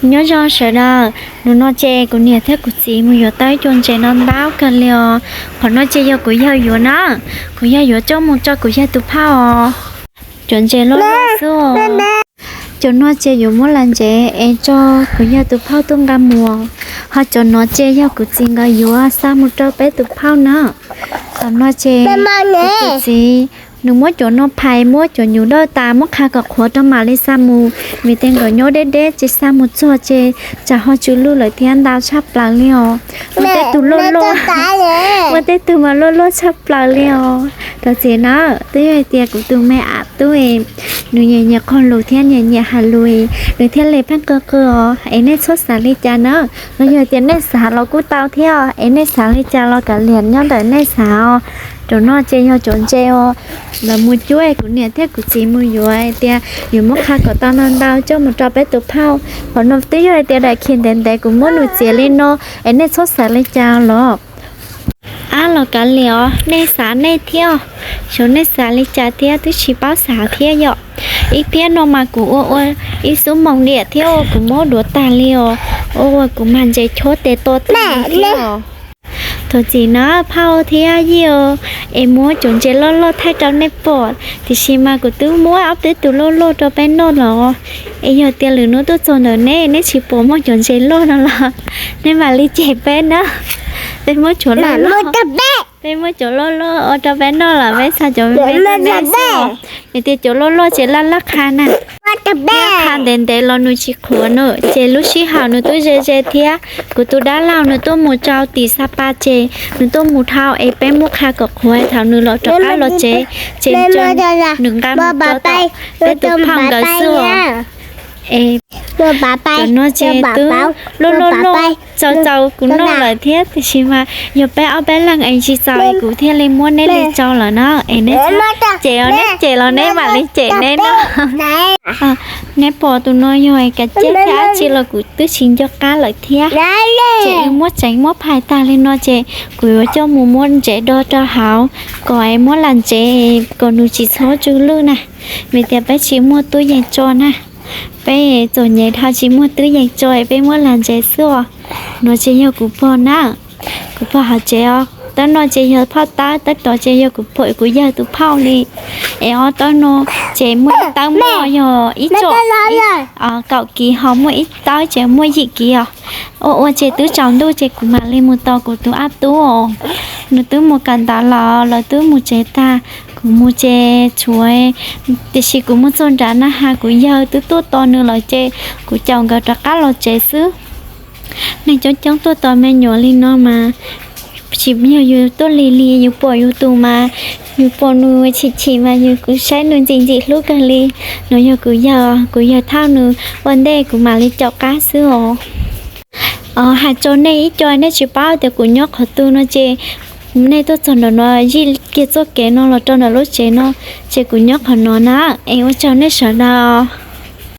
Nyob zoo sawv daws, hnub no ces kuv niam thiab kuv txiv mus yuav tau ib co ntses no ntau kawg li os. Qhov no ces yog kuv yawg yuav na, kuv yawg yuav coj mus rau kuv yawg tus phauj os. Cov ntses loj loj xwb os. Cov no ces yuav muab lam ntsev es rau kuv yawg tus phauj tuaj nqa mus, ho cov no ces yog kuv txiv nkawd yuav xa mus rau peb tus phauj na. Thaum no ces kuv tus txiv nws muab cov no phais, muab cov nyuv dawj tas muab qha kom qhuav rau mam li xa mus, vim tias nkawd nyob deb deb ces xa mus txog ces tsam ho tsw lwj lawm thiab ntau tshaj plaws li os. Muaj tej tug loj loj, muaj tej tug mas loj loj tshaj plaws li os. Thov txim na, twb yog hais tias kuv tus me am tub nws nyiam nyiam qog lus thiab nyiam nyiam hais lus, nws thiaj li pheej qw qw os, es nej txhob xav li cas na. Los yog tias nej xav los kuj tau thiab, es nej xav li cas los kav liam nyob ntawm nej xav os. Cov no ces yog cov ntses os, lawv mus cuab es kuv niam thiab kuv txiv mus yuav hais tias yuav muab qha kom tau ntau ntau coj mus rau peb tus phauj. Qhov no twb yog hais tias daim khiv ntev ntev kuv muab nws txiav li no, es nej txhob xav li cas los. Ab los kav liam os, nej xav nej thiab, xyov nej xav li cas thiab twb tsis paub xav thiab yom. Ib pliag no mas kuv ua ua ib xub moos diam thiab kuv muab duav tag li os, ua ua kuv mag ntses chob tes to tag thiab os. Thov txim na phauj thiab yij, es muab cov ntses loj loj thaij rau nej pom, tiam sis mas kuv twb muab ob peb tus loj loj rau peb noj los, es yog tias lwm hnub tuaj txog ntawm neb, neb tsis pom muaj cov ntses loj no los nej mam li cem peb na. Peb muab cov loj loj, peb muab cov loj loj ua rau peb noj los peb xa cov me me rau nej xwb. Vim tias cov loj loj ces laj laj qha na, qha ntev ntev los nws tsis qhuav na, ces lub sij hawm nws twb ze ze thiab. Kuv tus dab laug nws tuaj mus rau tim Xa Pa ces nws tuaj mus dhau es peb muab qha kom qhuav thaum nws los rov qab los tsev, ces nws nqa mus rau tom peb tus phauj nkawd xwb os. Es cov no ces twb loj loj loj txaus txaus kuv noj lawm thiab, tiam sis mas yog peb ob peb leeg es tsis txaus es kuv thiaj li muab neb li tsau lawm na. Es neb cem os, neb cem los neb mam li cem neb na. Neb pom tus no yog kav ciaj thiab dab tsi los kuv twb tsis nco qab lawm thiab. Ces wb muab tseev muab phais tag li no ces kuv yuav coj mus muab ntsev do rau hauv kom es muab lam ntsev kom nws tsis txhob tsw lwj na. Vim tias peb tsis muaj tub yees tso na, peb txom nyem dhau tsis muaj tub yees tso es peb muab lam ntsev xwb os. No ces yog kuv pog na, kuv pog hauv tsev os. Tawb no ces yog phauj tawb, tawb tod ces yog kuv pog kuv yawg tus phauj li. Es ob tawb no ces muaj ib tawb muaj yog ib tsom kaum kiv, ho muaj ib tawb ces muaj yim kiv os. Ua ua ces twb tsaus ntuj ces kuv mam li mus tos kuv tus ab tub os. Nws twb mus kawm ntawv los lawv twb mus tsev tag, kuv mus ces tshuav, tiam sis kuv mus txog nram na has kuv yawg twb tuaj tos nws lawm ces kuv caum nkawd rov qab los tsev xwb. Neeg coob coob tuaj tos me nyuam li no mas tsis yog yus tuaj lig lig, yus pom yus tus mas, yus pom nws chim chim mas yus kuj saib nws ntxim ntxim hlub kawg li. No yog kuv yawg, kuv yawg thauj nws ua ntej kuv mam li caum qab xwb os. Hais rau nej ib co nej tsis paub tias kuv nyob qhov twg no ces nej tuaj txog nram no zij kiag txoj kev no los rau nram lub tsev no, ces kuv nyob qhov no na. Es ua tsaug nej sawv daws.